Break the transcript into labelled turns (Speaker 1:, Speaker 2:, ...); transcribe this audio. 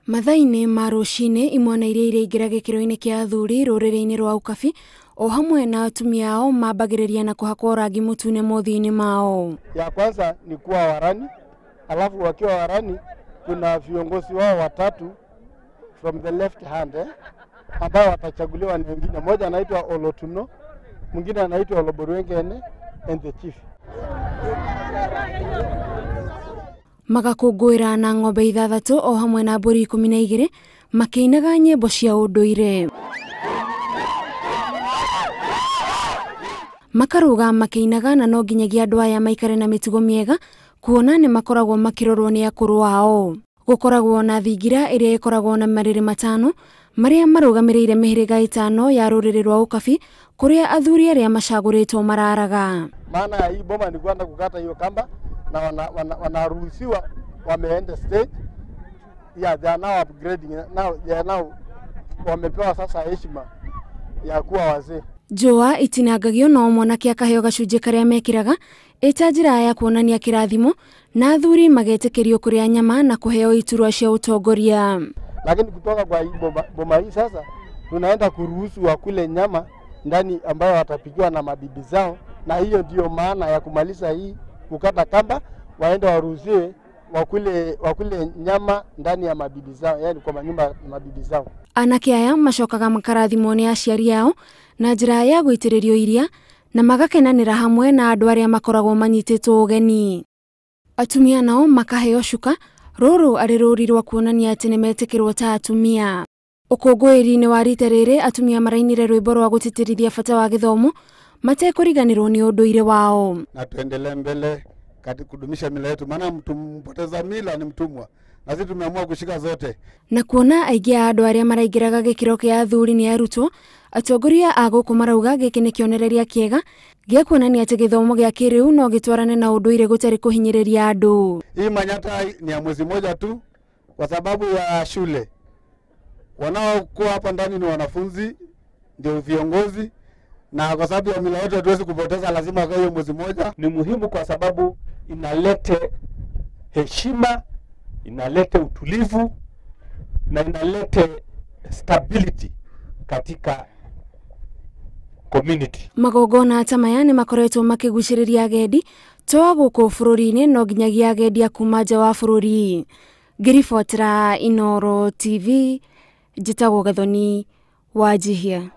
Speaker 1: Mathaa-inĩ ma rũcinĩ imwana iria iraingĩra gĩkĩro-inĩ kĩa athuri rũrĩrĩ-inĩ rwa Ukabi o hamwe na atumia ao mambagĩrĩria na kũhakwo rangi mũtune mothiũ-inĩ mao.
Speaker 2: Ya kwanza ni kuwa warani, alafu wakiwa warani kuna viongozi wao watatu from the left hand ambao watachaguliwa ni wengine. Mmoja anaitwa Olotuno, mwingine anaitwa Oloborwengene and the chief.
Speaker 1: Magakũngũĩra na ng'ombe 6 o hamwe na mbũri 12 makĩinaga nyĩmbo cia ũndũire. Makaruga makĩinaga na no nginyagia andũ aya maikare na mĩtugo mĩega kuona nĩ makoragwo makĩrorwo nĩ akũrũ ao. Gũkoragwo na thingira ĩrĩa ĩkoragwo na marĩrĩ 5 marĩa marũgamĩrĩire mĩhĩrĩga 5 ya rũrĩrĩ rwa Ukabi kũrĩa athuri arĩa macagũrĩtwo mararaga.
Speaker 2: Maana ya hii boma ni kwenda kukata hiyo kamba na wanaruhusiwa wameenda stage. Yeah, they are now upgrading. Now they are now wamepewa sasa heshima ya kuwa wazee.
Speaker 1: Njũa itinangagio no mwanake akaheo gacunjĩ karĩa mekĩraga ĩta njĩra ya kuonania kĩrathimo na athuri magetĩkĩrio kũrĩa nyama na kũheo iturwa cia ũtongoria.
Speaker 2: Lakini kutoka kwa boma hii sasa tunaenda kuruhusu wakule nyama ndani ambayo watapikiwa na mabibi zao, na hiyo ndio maana ya kumaliza hii kukata kamba, waende waruhusiwe wakule nyama ndani ya mabibi zao, yani kwa manyumba ya mabibi zao.
Speaker 1: Anake aya macokaga makarathimwo nĩ aciari ao na njĩra ya gũitĩrĩrio iria na magakenanĩra hamwe na andũ arĩa makoragwo manyitĩtwo ũgeni. Atumia nao makaheo cuka, rũrũ arĩ rũri rwa kuonania atĩ nĩmetĩkĩrwo ta atumia. Ũkũngũĩri-inĩ wa rita rĩrĩ atumia marainire rwĩmbo rwa gũtĩtĩrithia bata wa gĩthomo matekũriganĩrwo nĩ ũndũire wao.
Speaker 3: Na tuendelee mbele katika kudumisha mila yetu, maana mtu mpoteza mila ni mtumwa, na sisi tumeamua kushika zote.
Speaker 1: Na kuona aingĩ a andũ arĩa maraingĩraga gĩkĩro kĩa athuri nĩ arutwo, atongoria a gũkũ marauga gĩkĩ nĩ kĩonereria kĩega gĩa kuonania atĩ gĩthomo gĩa kĩrĩu no gĩtwarane na ũndũire gũtarĩ kũhinyĩrĩria andũ.
Speaker 3: Hii manyata ni ya mwezi mmoja tu kwa sababu ya shule. Wanaokuwa hapa ndani ni wanafunzi, ndio viongozi, na kwa sababu ya mila yetu hatuwezi kupoteza, lazima kwa hiyo mwezi mmoja.
Speaker 4: Ni muhimu kwa sababu inalete heshima, inalete utulivu na inalete stability katika community.
Speaker 1: Magongona ta maya nĩ makoretwo makĩgucĩrĩria agendi to a gũkũ bũrũri-inĩ no nginyagia agendi a kuma nja wa bũrũri. Ngĩribotera Inooro TV, njĩtagwo Gathoni Wanjihia.